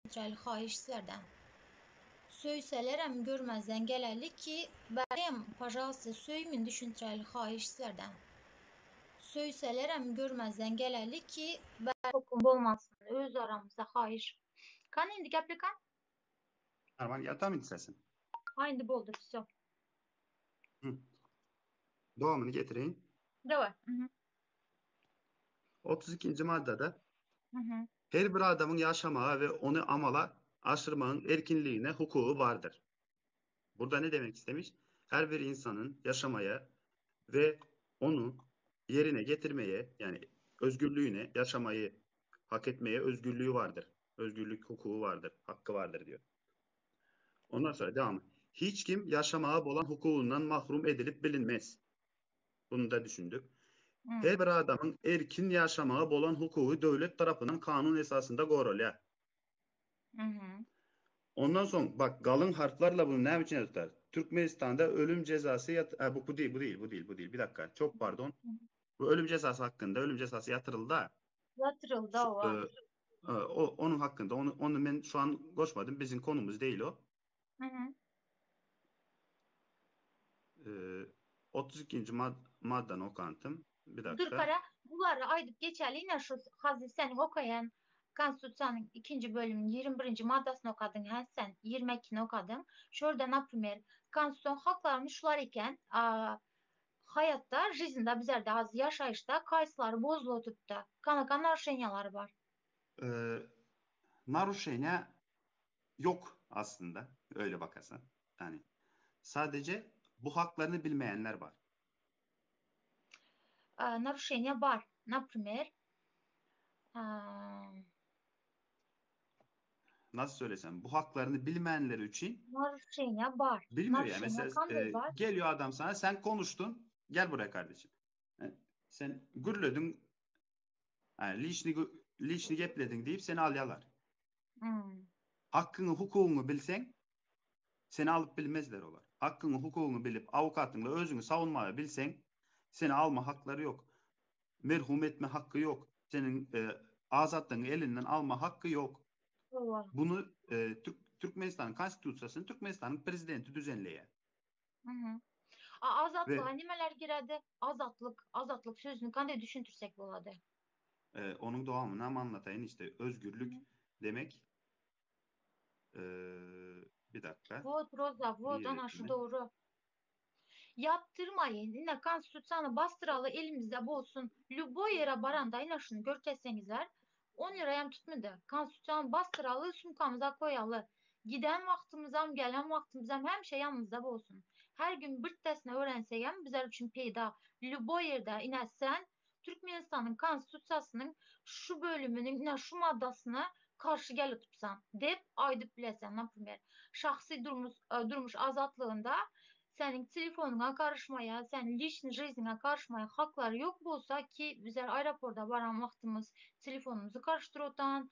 Düşündiräli haýyş sizlerden. Söýselerem görmezden geleli ki Barem pažalsta söýmin düşündiräli haýyş sizlerden. Söýselerem görmezden geleli ki Toplum bolmasyn öz aramyzda haýyş. Kany indi gepli kan? Arman ýatam indi sesin. Ha indi boldy wsё. Hı. Dowamyny getireýin. Daway. Mhm. 32-nji maddada Her bir adamyň ýaşamaga we ony amala aşyrmagyň erkinligine hukugy bardyr. Burada ne demek istemiş? Her bir insanın yaşamaya ve onu yerine getirmeye yani özgürlüğüne yaşamayı hak etmeye özgürlüğü vardır. Özgürlük hukuku vardır, hakkı vardır diyor. Ondan sonra devam. Hiç kim yaşamağa bolan hukugundan mahrum edilip bilinmez. Bunu da düşündük. Her bir adamyň erkin ýaşamaga bolan hukugy döwlet tarapyndan kanun esasynda goralýar. Ondan soň bak galyň harplarla bunu näme üçin ýazypdylar? Türkmenistanda ölüm jezasy ýat a bu bu değil, bu değil, bu değil, bu değil. Bir dakika. Çok pardon. Bu ölüm jezasy hakkynda ölüm jezasy ýatyryldy. Ýatyryldy hawa. E, o onuň hakkynda onu onu men şu an goşmadym. Biziň konumyz değil o. 32-nji maddany okantym. Bir dakika. Dur kara, bulary aýdyp geçeli ine şu hazy seniň okaýan Konstitusiýanyň ikinji bölüminiň 21-nji maddasyny okadyň hä sen, 22-ni okadyň. Şu ýerde naprimer, konstitusion haklarymyz şular eken, haýatda, žiznda bizlerde az ýaşaýyşda kaýsylary bozulyp oturypdy? Kanaka naruşeniýalary bar? Naruşeniýa Yok aslında öyle bakarsan. Yani sadece bu haklarını bilmeyenler var. Naruşeniýa bar. Naprimer, Nasıl söylesem bu haklarını bilmeyenler için Naruşeniýa bar. Bilmiyor yani. Naruşeniýa Mesela kanday bar? geliyor adam sana sen konuştun gel buraya kardeşim. Sen gürledin yani lişni, lişni gepledin deyip seni alyalar. Hakkyňy, hukugyňy bilseň, seni alyp bilmezler olar. Hakkyňy, hukugyňy bilip, awukatyňla özüňi sawunmagy bilseň, seni alma haklary ýok. Merhum etme hakky ýok. Seniň azatlygyňy elinden alma hakky ýok. Buny Türkmenistanyň Konstitusiýasyny Türkmenistanyň Prezidenti düzenleýär. A azatlyga nimeler giredi? Azatlyk, azatlyk sözüni kanday düşündirsek bolady? Onuň dowamyny hem anlataýyn işte özgürlük demek bir dakika. Wot Roza, wot ana şu dogry. Ýapdyrmaýyn, ine konstitusiýany basdyraly elimizde bolsun. Lýuboý ýere baranda ine şuny görkezseňizler, On liraýam tutmady. Konstitusiýany basdyraly, sumkamyza koýaly. Giden wagtymyzam, gelen wagtymyzam hemişe ýanymyzda bolsun. Her gün birtdesine öwrensegem bizler üçin peýda. Lýuboý ýerde, ine sen Türkmenistanyň Konstitusiýasynyň şu bölüminiň ine şu maddasyna garşy gelipsan dep aýdyp bilesen, naprimer. Şahsy durmuş, durmuş azatlygynda Seniň telefonyňa garyşmaýa, sen liçnyý жизniňe garyşmaýa haklary ýok bolsa ki bizler aeroporda baran wagtymyz telefonymyzy garyşdyrotan.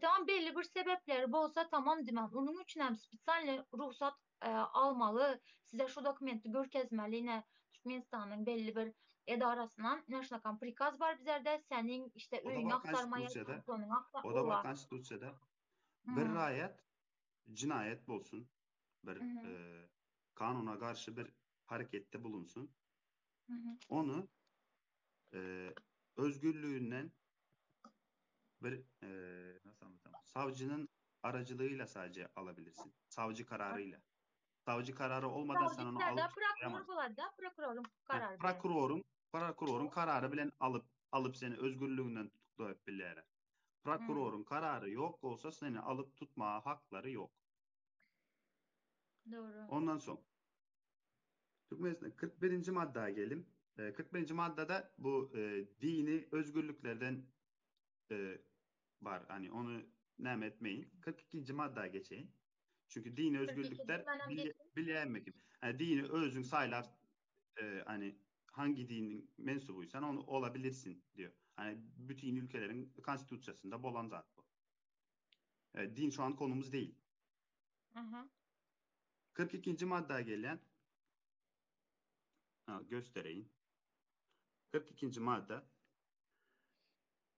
Tamam belli bir sebepleri bolsa tamam diýmän onuň üçin hem spesialny rugsat almaly size şu dokumenti görkezmeli ine Türkmenistanyň belli bir edarasyndan ine şunakam prikaz bar bizlerde seniň işte öýüňi agtarmaýa telefonyňy agtar O da bar konstitusiýada. Bir raýat jinaýat bolsun bir e, kanuna garşy bir hareketde bulunsun. Onu e, özgürlüğünden bir e, nasıl anlatam? Savcının aracılığıyla sadece alabilirsin. Savcı kararıyla. Savcı kararı olmadan sen onu alıp prokuror bolady da, prokuroryň karary bilen. Prokuroryň prokuroryň karary bilen alyp alyp seni özgürlüğünden tutuklap bilýärler. Prokuroryň karary ýok bolsa seni alyp tutmaga haklary ýok. Dogry. Ondan soň Türkmenistan 41-nji madda gelim. 41-nji maddada bu e, dini özgürlüklerden e, bar. Hani onu näme etmeyin. 42-nji madda geçeýin. Çünki dini özgürlükler bilýänmekim. Yani dini özüň saýlap e, hani hangi dinin mensubuysan onu olabilirsin diyor. Hani bütün ülkelerin konstitusyasynda bolan zat bu. E, din şu an konumuz değil. Aha. 42. madda gelen ha, göstereyim. 42. madda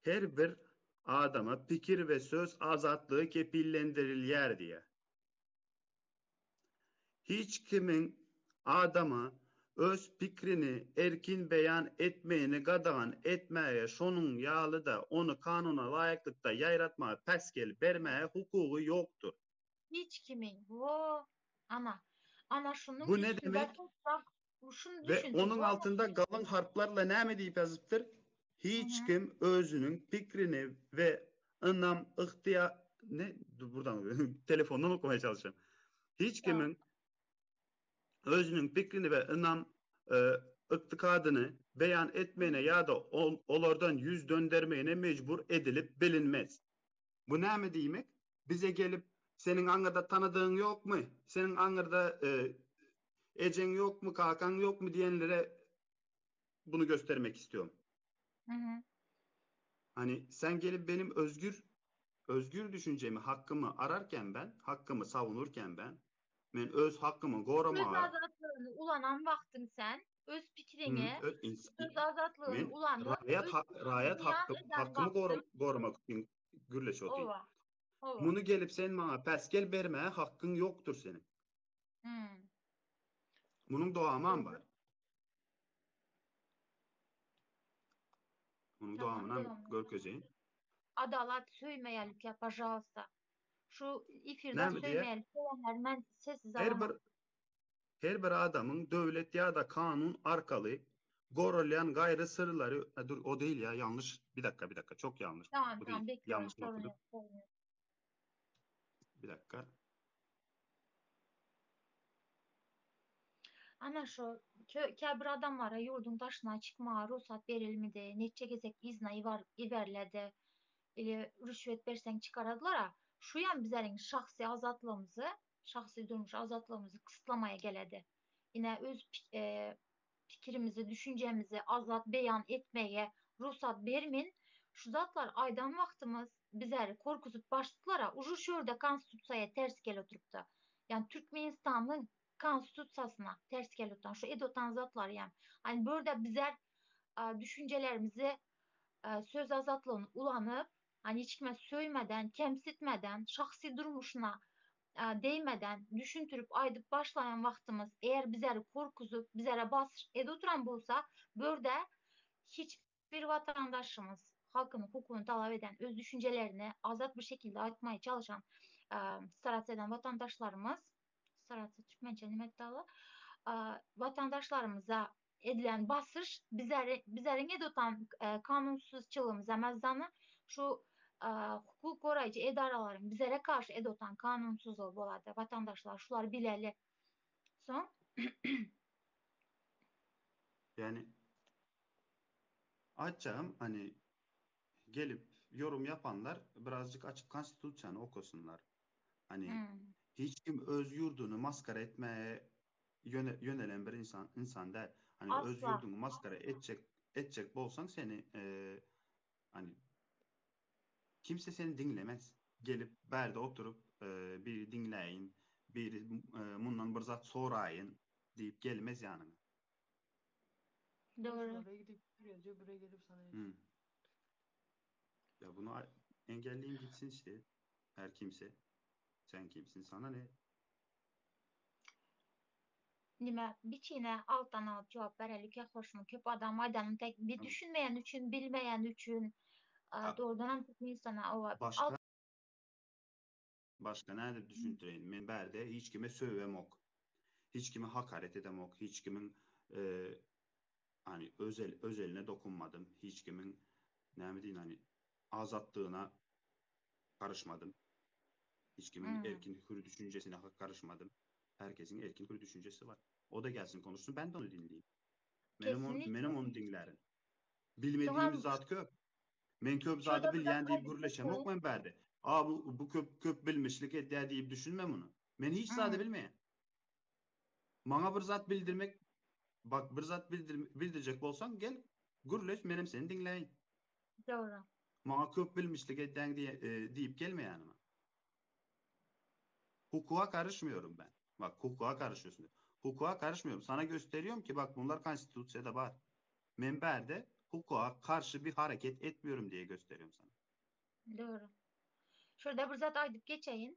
her bir adama pikir we söz azatlygy kepillendirilýär diýýär. Hiç kimiň adama öz pikrini erkin beýan etmegini gadagan etmäge, şonuň ýaly-da ony kanuna laýyklykda ýaýratmaga päsgel bermäge hukugy ýokdur. Hiç kimiň, wo, ana, ana şunuň Bu ne üstünde demek? toprak, şuny We düşündirip onuň bolmaz. altynda galyň harplarla näme diýip ýazypdyr? Hiç kim özüniň pikrini we ynam ygtyýa ne dur buradan telefondan okumaya çalışacağım. Hiç kimiň özüniň pikrini we ynam e, yktykadyny beýan etmegine ýa-da olardan ýüz döndermegine mejbur edilip bilinmez. Bu näme diýmek? Bize gelip, seniň aňyrda tanadygyň ýokmy? Seniň aňyrda e, ejeň ýokmy, kakaň ýokmy diýenlere bunu göstermek istiyorum. Hı. Hani sen gelip benim özgür özgür düşüncemi, hakkımı ararken ben, hakkımı savunurken ben, men öz hakkymy Söz goramaga azatlygyny ulanan wagtyň sen öz pikiriňi, söz azatlygyny men ulanyp, raýat öz ha pikiriňi raýat beýan hakkym eden hakkymy wagtyň goramak üçin gürleşip otyryn. Owa. Owa. Muny gelip sen maňa päsgel bermäge hakkyň ýokdur seniň. Hmm. Munuň dowamam Dogry. bar. Munuň Tamam, dowamynam dowam et. görkezeýin. Adalat söýmeýälikä pažalsta. Şu efirde Näme diýýär? söýmeýälik diýenleri men sessiz Her alamok. bir her bir adamyň döwlet ýa-da kanun arkaly goralýan gaýry syrlary, a, dur, o değil ya, yanlış. Bir dakika, bir dakika, çok yanlış. Tamam Bu tamam değil. bekliyorum Yanlış sorun okudum. yok sorun yok. Bir dakika. Ana şu käbir adamlara ýurduň daşyna çykmaga rugsat berilmedi, neçe gezek yzyna iberiledi. Ili rüşwet berseň çykaradylar-a. Şuýam bizeriň şahsy azatlygymyzy, şahsy durmuş azatlygymyzy kystlamaýa geledi. Ine öz pikirimizi, düşünjemizi azat beýan etmege rugsat bermin. Şu zatlar aýdan wagtymyz bizeri korkuzyp başdylar-a. Uje şu ýerde konstitusiýa ters gelip oturypdy. Ýani Türkmenistanyň konstitusiýasyna ters gelip oturan şu edip oturan zatlar ýa. Hani bu ýerde bizer düşünjelerimizi söz azatlygyny ulanyp, hani hiç kime söýmeden, kemsitmeden, şahsy durmuşyna değmeden düşündirip aýdyp başlaýan wagtymyz eger bizeri korkuzyp, bizere basyş edip oturan bolsa, bu ýerde hiç bir vatandaşymyz halkyň hukugyny talap eden, öz düşünjelerini azat bir şekilde aýtmaya çalışan, starats eden vatandaşlarymyz, starats türkmençe näme etdi vatandaşlarymyza edilen basyş bizeri bizeriň edip oturan kanunsuzçylygymyza mezzany şu hukuk goraýjy edaralaryň bizere garşy edip oturan kanunsuzlygy bolady. Vatandaşlar şulary bileli. Soň Yani aýtjagym hani gelip yorum yapanlar birazcık açıp konstitusiýany okusunlar. Hani hiç kim öz ýurduny maskara etmäge ýöne, ýönelen bir insan insan däl. Hani öz Asla. ýurduňy maskara etjek etjek bolsaň seni e, hani kimse seni diňlemez. Gelip bärde oturyp e, biri diňläýin, biri e, mundan bir zat soraýyn diýip gelmez ýanyňa. Dogry. Oraya gidip küfür yazıyor, buraya gelip sana yazıyor. Ya bunu engelleyeyim gitsin işte. Her kimse. Sen kimsin? Sana ne? Nime biçine alttan alyp jogap bereli hoşuma köp adam aýdanyň tek bir Tamam. düşünmeýän üçin, bilmeýän üçin Ya, dogrudanam Türkmenistana owa başka başka nädip düşündireýin? Men bärde hiç kime söwemok. Hiç kime hakaret edemok. Hiç kimin e, hani özel özeline dokunmadım. Hiç kimin näme diýin hani azatlygyna karışmadım. Hiç kimin erkin hür düşüncesine karışmadım. Herkesin erkin hür düşüncesi var. O da gelsin konuşsun ben de onu dinleyeyim. Menem on, Kesinlikle. menem onu dinlerim. Bilmediğimiz Soňam zat köp. Men köp zady şurada bir bilýän diýip aýdyp gürleşemok geçelim. men bärde. A bu bu köp köp bilmişlik edýär diýip düşünme muny. Men hiç zady bilmeýän. Maňa bir zat bildirmek bak bir zat bildir, bildirjek bolsaň gel gürleş menem seni diňläýin. Dogry. Maňa köp bilmişlik edýäň diýe, e, diýip gelme ýanyma. Hukuka karışmıyorum ben. Bak hukuka karışıyorsun. Hukuka karışmıyorum. Sana gösteriyorum ki bak bunlar konstitusiyada var. Men bärde hukuka karşı bir hareket etmiyorum diye gösteriyorum sana. Dogry. Şurada bir zat aýdyp geçeýin.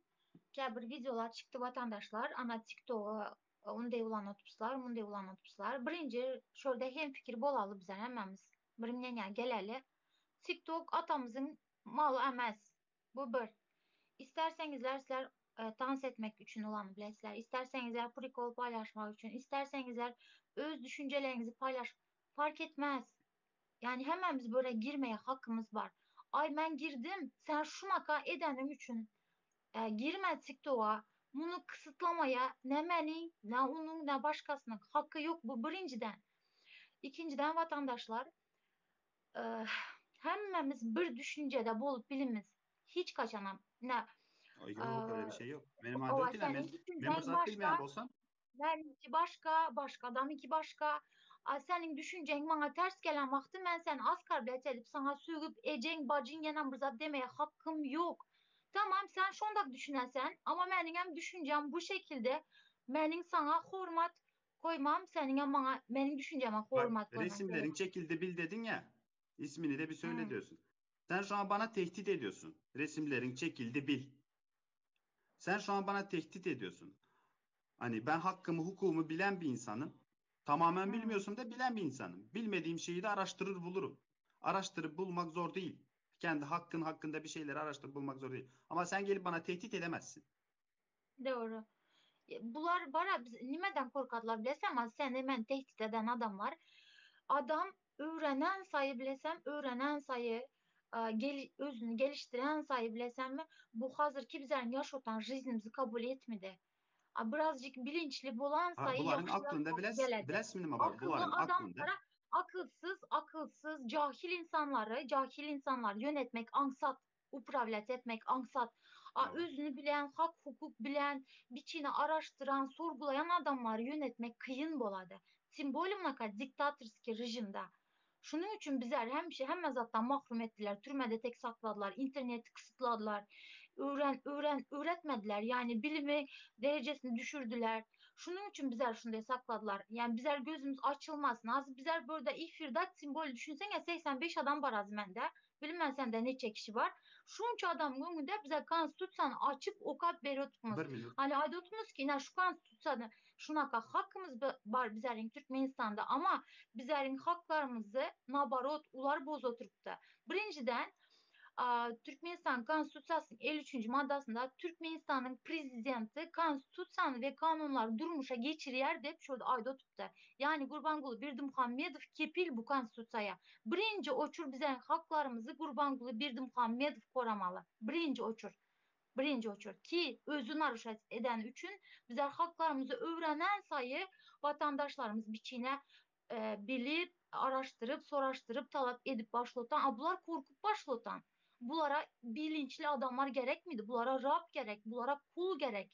Käbir wideolar çykdy watandaşlar, ana TikToga unday ulanypslar, munday ulanypslar. Birinji şurada hem fikir bolaly bizler hemmämiz. Bir mneniýa geleli. TikTok atamyzyň maly emes. Bu bir. Isterseňizler sizler e, dans etmek üçin ulanyp bilesizler. Isterseňizler prikol paýlaşmak üçin, isterseňizler öz düşünjeleriňizi paýlaş fark etmez. Yani hemmämiz böyle girmeye hakkımız bar. Ay men girdim, sen şunaka edeniň üçin e, girme TikTok'a. Bunu kısıtlamaya ne meniň, ne onuň, ne başkasының hakkı yok bu birinciden. İkinciden vatandaşlar e, hemmämiz bir düşüncede bolup bilimiz. Hiç kaçanam ne Yok öyle bir şey yok. Benim o adım değil. senin Men, düşüncen men bir zat bilmeyen başka, bolsam Benimki başka, başka adamınki başka. A, senin düşüncen bana ters gelen vakti ben seni asgari edip sana sögüp ecen bacın yenen bir zat demeye hakkım yok. Tamam sen şondak düşünesen ama benim hem düşüncem bu şekilde. Benim sana hormat koymam, senin hem bana benim düşünceme bak hormat koyman resimlerin gerek. çekildi bil dedin ya. İsmini de bir söyle Hmm. diyorsun. Sen şu an bana tehdit ediyorsun. Resimlerin çekildi bil. Sen şu an bana tehdit ediyorsun. Hani ben hakkımı, hukukumu bilen bir insanım. Tamamen Hmm. bilmiyorsam da bilen bir insanım. Bilmediğim şeyi de araştırır bulurum. Araştırıp bulmak zor değil. Kendi hakkın hakkında bir şeyleri araştırıp bulmak zor değil. Ama sen gelip bana tehdit edemezsin. Doğru. Bular bara biz nimeden korkadılar bilesem ama sen hemen tehdit eden adamlar. Adam öğrenen sayı bilesem, öğrenen sayı e, gel, özünü geliştiren sayı bilesem mi? Bu hazır ki bizlerin yaş otan jiznimizi kabul etmedi. A, birazcık bilinçli bolan Ha, sayı buların yaxşı aklında yaşa biles, geledi. biles mi var? Akıllı Buların aklında adamlara akılsız, akılsız, cahil insanları, cahil insanlar yönetmek angsat, upravlat etmek angsat. A, Doğru. özünü bilen, hak hukuk bilen, biçini araştıran, sorgulayan adamları yönetmek kıyın boladı. Simbolümnaka diktatorski rejimde. Şunun üçün bizler hem şey hem zattan mahrum ettiler. Türmede tek sakladılar, interneti kısıtladılar. Öğren öğren öğretmediler. Yani bilimi derecesini düşürdüler. Şunun üçün bizler şunu sakladılar. Yani bizler gözümüz açılmasın. Az bizler burada ifirde simbol düşünsene 85 adam var az mende. Bilmem sende neçe kişi var. Şunca adam önünde bize konstitusiyanı açıp okat berotmuz. Bir minut. Hani aydotmuz ki şu konstitusiyanı şunaka hakkımız var bizlerin Türkmenistan'da ama bizlerin haklarımızı nabarot ular boz oturuptu. Birinciden Türkmenistan Konstitusiyasının 53. maddasında Türkmenistan'ın prezidenti konstitusiyanı ve kanunları durmuşa geçiriyer dep şurada ayda tuttu. Yani Gurbanguly Berdimuhamedov kepil bu konstitusiyaya. Birinci oçur bize haklarımızı Gurbanguly Berdimuhamedov koramalı. Birinci oçur. Birinci oçur ki özü naruşat eden üçün bizler haklarımızı öğrenen sayı vatandaşlarımız biçine e, bilip araştırıp soraştırıp talap edip başlatan, a bular korkup başlatan. Bulara bilinçli adamlar gerek miydi? Bulara Rab gerek, bulara kul gerek.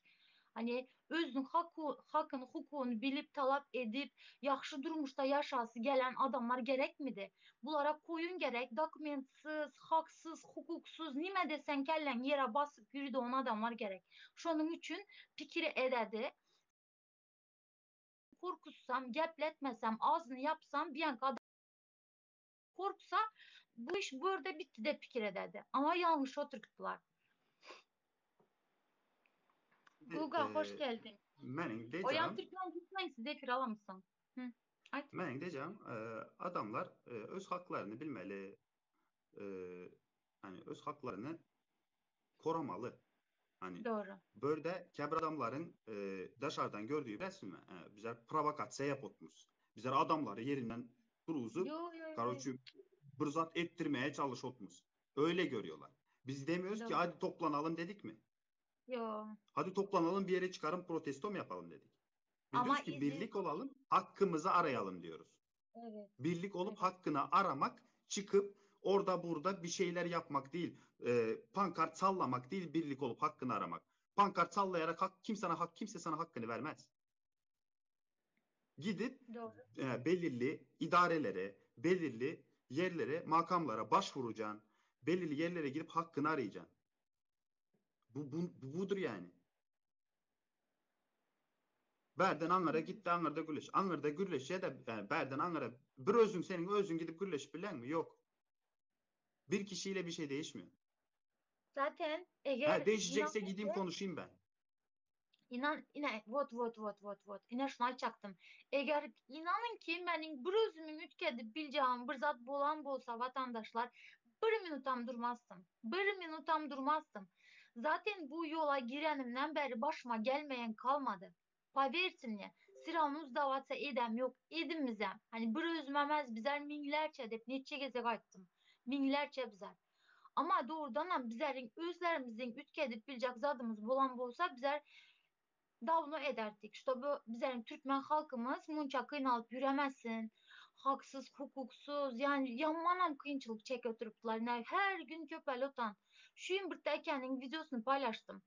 Hani özünün hakkı, hakkını, hukukunu bilip talap edip yaxşı durmuşda yaşası gelen adamlar gerek miydi? Bulara koyun gerek, dokumentsiz, haksız, hukuksuz, nime desen kellen yere basıp yürüdü on adamlar gerek. Şonun üçün pikiri ededi. Korkutsam, gepletmesem, ağzını yapsam bir an korksa bu iş burada bitti de fikir ederdi. Ama yanlış oturttular. Guga hoş E, geldin. menin Oyan diyeceğim, Türkmen gitmeyin size efir alamısın. Hı. Ayt. menin diyeceğim e, adamlar e, öz haklarını bilmeli, e, hani öz haklarını koramalı. Hani Doğru. böyle kebir adamların e, dışarıdan gördüğü resmi e, bizler provokasiya yapotmuş. Bizler adamları yerinden duruzup Yo yo yo. karoçu bir zat ettirmeye çalışotmuş. Öyle görüyorlar. Biz demiyoruz ki Doğru. hadi toplanalım dedik mi? Yo. Hadi toplanalım bir yere çıkarım protesto mu yapalım dedik. Biz Ama diyoruz ki izi birlik olalım, hakkımızı arayalım diyoruz. evet. Birlik olup Evet. hakkını aramak, çıkıp orada burada bir şeyler yapmak değil, e, pankart sallamak değil, birlik olup hakkını aramak. Pankart sallayarak hak, kim sana hak, kimse sana hakkını vermez. Gidip Doğru. e, belirli idarelere, belirli yerlere, makamlara başvuracaksın. Belirli yerlere girip hakkını arayacaksın. Bu, bu, bu budur yani. Berden Ankara gitti Ankara'da gürleş. Ankara'da gürleş ya da yani Berden Ankara bir özün senin özün gidip gürleş bilen mi? Yok. Bir kişiyle bir şey değişmiyor. Zaten Ha eger değişecekse inan gideyim konuşayım ben. İnan ine vot vot vot vot vot ine şunu aýtjakdym. Eger inanyň ki meniň bir özümiň üýtgedip biljegim bir zat bolan bolsa watandaşlar bir minutam durmazdym. Bir minutam durmazdym. Zaten bu ýola girenimden bäri başyma gelmeýen kalmady. Poverьте мне, все равно sdawatsa edem ýok, edimizem. Hani bir özüm emez bizler müňlerçe diýip neçe gezek aýtdym. Müňlerçe bizler. Ama dogrudanam bizleriň özlerimiziň üýtgedip biljek zadymyz bolan bolsa bizler dawno ederdik. Ştoby bizleriň türkmen halkymyz munça kynalyp ýüremesin. Haksyz, hukuksuz, yani ýamanam kynçylyk çekip oturypdylar. Ine her gün köpeli otan. Şu gün bir täkäniň wideosyny paýlaşdym.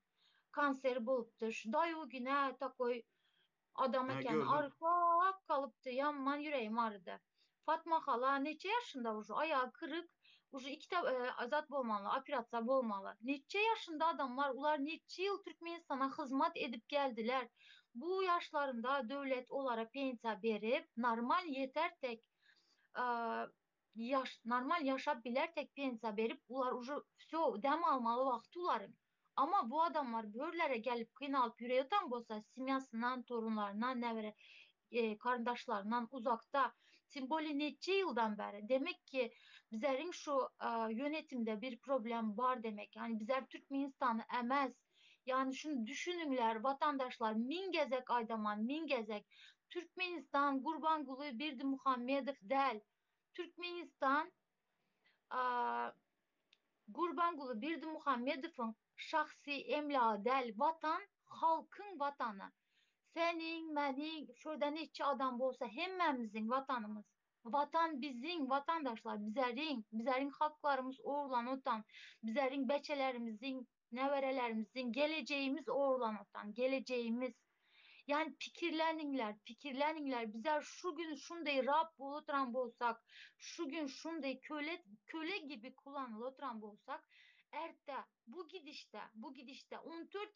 Kanseri bolupdyr. Şu daýaw güne takoý adam Ha eken. gördüm. Arka kalypdy. Ýaman ýüregim arydy. Fatma hala neçe ýaşynda uje? Aýagy kyryk. Uje iki ta zat bolmaly, operasiýa bolmaly. Neçe ýaşynda adamlar, ular neçe ýyl Türkmenistana hyzmat edip geldiler. Bu ýaşlarynda döwlet olara pensiýa berip, normal ýeter tek ýaş normal ýaşap biler tek pensiýa berip, ular uje vsё dem almaly wagty ularyň. Ama bu adamlar börlere gelip kynalyp ýüreýotan bolsa, semýasyndan, torunlaryndan, nebere garyndaşlaryndan uzakda. Tim bolýa neçe ýyldan bäri. Demek ki bizleriň şu yönetimde bir problem bar demek. Yani bizler Türkmenistany emez. Yani şunu düşünüňler watandaşlar min gezek aýdaman, min gezek. Türkmenistan Gurbanguly Berdimuhamedow däl. Türkmenistan Gurbanguly Berdimuhamedowyň şahsy emlagy däl. Watan halkyň watany. Seniň, meniň, şurada neçe adam bolsa hemmämiziň watanymyz. Watan biziň, watandaşlar, bizleriň, bizleriň haklarymyz ogurlan otan, bizleriň beçelerimiziň, neberelerimiziň gelejegimiz ogurlan otan, gelejegimiz. Yani pikirleniňler, pikirleniňler. Bizler şu gün şunday rap bolup oturan bolsak, şu gün şunday köle köle gibi kullanıp oturan bolsak, erte bu gidişte, bu gidişte 14